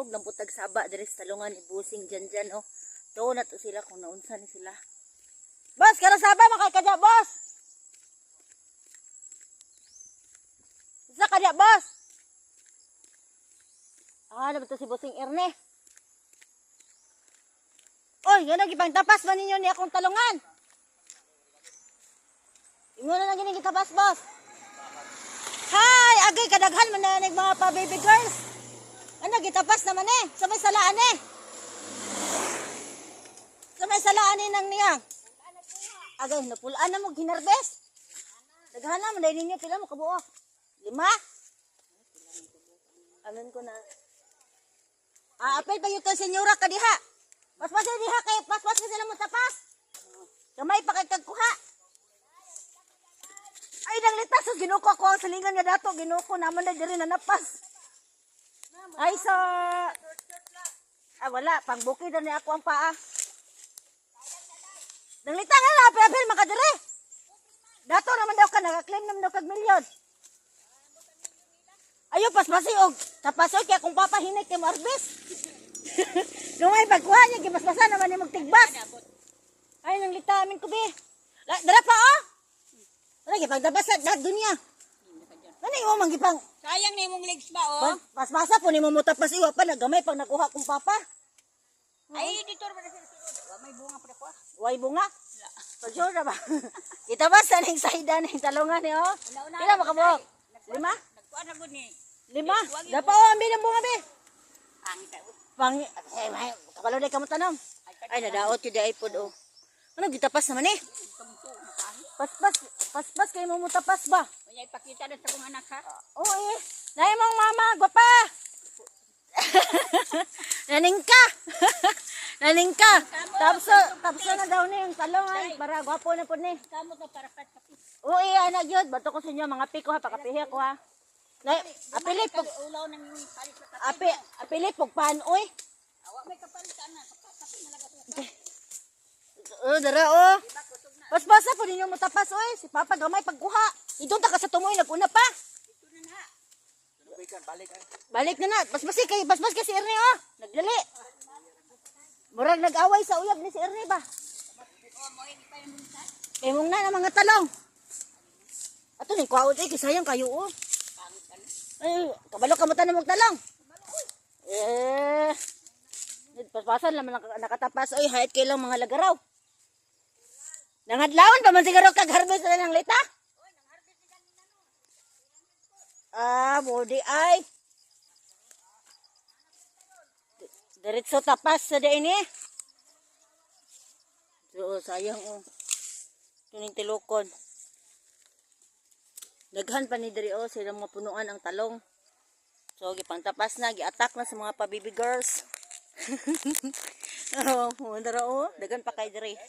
Ug lamputag saba diri sa talungan ni Busing Janjan oh. Tuo na to sila kung naunsa ni sila. Boss, karo saba makakadya, boss. Isa kadya, boss. Ah, ano ba to si Busing Erne? Oy, ngano gipang tapas man ninyo ni akong talungan? Ingon na lang gini gitapas, boss. Hi, agay kadaghan man na nig mga pa baby girls. Ano gitapas naman eh? Sa may salaan eh. Sa may salaan eh nang niya. Agay, napulaan na mo ginarbes. Daghan na man dahil ninyo pila mo kabuok. Lima? Alam ko na. Ah, apel pa yun kang senyora ka diha. Paspas na diha kay paspas ka sila mo tapas. Gamay pa kay kagkuha. Ay, nang litas, sus, ginuko ako ang salingan nga dato, ginuko naman na diri na napas. Ay, sa. Ah, wala, pangbukid na ni ako ang paa. Nang lita nga na, apel, apel, makadiri. Dato naman daw ka, nakaklaim naman daw kag milyon. Ayo, paspasi og tapas og kaya kung papahinay kay mo arbis. Lumay pagkuha niya, gipaspasa naman ni magtigbas. Ay, nang lita amin ko be. Dara pa oh. Wala gipagdabas sa dunya. Ano imo man gipang Sayang na imong legs ba, oh? Pasmasa po nimo mo tapas iwa pa nagamay pag nakuha kong papa. Ay, dito ra ba na sila sulod? Wa may bunga pa ko. Way bunga. Pag-sure na ba? Kita ba sa ning saida ning talungan ni oh? Una-una Pila makabuok? Lima? Nagkuan na gud ni. Lima? Dapa oh, ambi ng bunga be. Pangit ay. Pang eh, may kabalo day kamo tanom. Ay nadaot yun di ay pod oh. Ano gitapas naman eh? Paspas, paspas kay mo mutapas ba? Unya ipakita na sa kong anak ha. Oo eh. Nay mong mama, gwapa. Naning ka. Naning ka. Tapos tapos na daw ni yung talong ay para gwapo na pod ni. Kamot na para sa kape. Oo eh, anak yun. Bato ko sa inyo mga piko ha, pakapihi ko ha. Nay, apili pag Ulaw nang imong palit sa kape. api apili pag pan oy. Awa may kapalit ana sa kape na lang ako. Oh, dara oh. Pasbasa po ninyo mutapas oy. Si Papa gamay pagkuha. Idon ta ka sa tumoy naguna pa. Balik na na. Pasbasi kay pasbas kay si Ernie oh. Nagdali. Murag nag-away sa uyab ni si Ernie ba? Imong na ang mga talong. Ato ni kuwaon eh kay sayang kayo oh. Ay, kabalo ka mo tanom og talong. Eh. Paspasan lang man nakatapas oy, hayat kay lang mga lagaraw. Nangadlawon pa man siguro kag harvest na ng lita. Ah, bodi ay. Diretso tapas sa diin eh. So, sayang oh. Tuning tilukon. Daghan pa ni diri oh, sila mga punuan ang talong. So, gipangtapas na, gi-attack na sa mga pa-baby girls. Oh, dara oh, daghan pa kay diri.